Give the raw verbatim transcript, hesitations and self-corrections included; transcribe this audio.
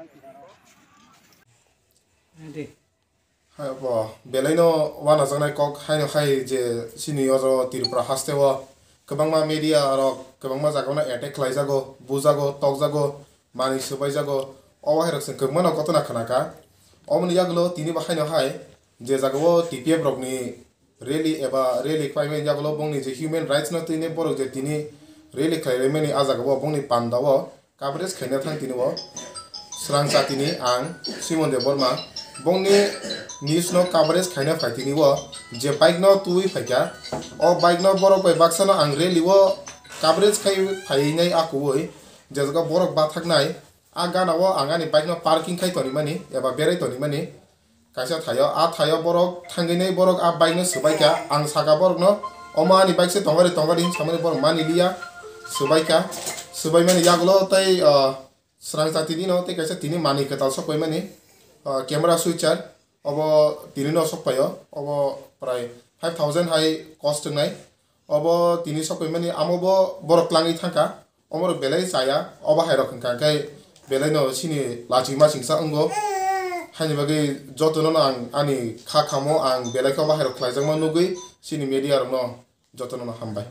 Hai bo, belaino wanajaknai kok haino hai je chini oro Tripura hasteo kwbangma media rok kwbangma jagao no attack khlaijago, bujago, tokjago, manwi swbaijago, obo hai rok chwng kwbangma no gotona khwnakha. Oboni yagulo tini bo haino hai je jagao T P F rokni rally eba rally khlaimani yagulo bongni je human rights no tini borok je tini rally khlaimani ah jagao bongni pandao coverage khaina thang tini o Srang Chatini ang Simon Debbarma bongni news no coverage khaina phai tini o je bike no twi phaikha o bike no borok bai baksa no ang rally o coverage khai phainai akuoi je jaga borok bathaknai a gana o ang ani bike no parking khai tonimani eba berai tonimani kaisa thaio a thaio borok thangwi nai borok a bike no swbaikha ang saka borok no omo ani bike se tongari tongari hinsamani borok mani liya swbaikha swbaimani yagulo tei. Srang Chatini no tei kaisa tini manwi kwtal sokpaimani camera switcher obo tini no sokpaio obo prai five thousand hai cost wngnai obo tini sokpaimani amo bo borok tlangwi thangkha omo rok belai chaya obo hai rok hwnkha khe belai no chini laching maching sa wngo haini bagwi joto no ang ani kha khamo ang belai khe obo hai rok khlaijakma nugwi chini media rok no joto no hambai.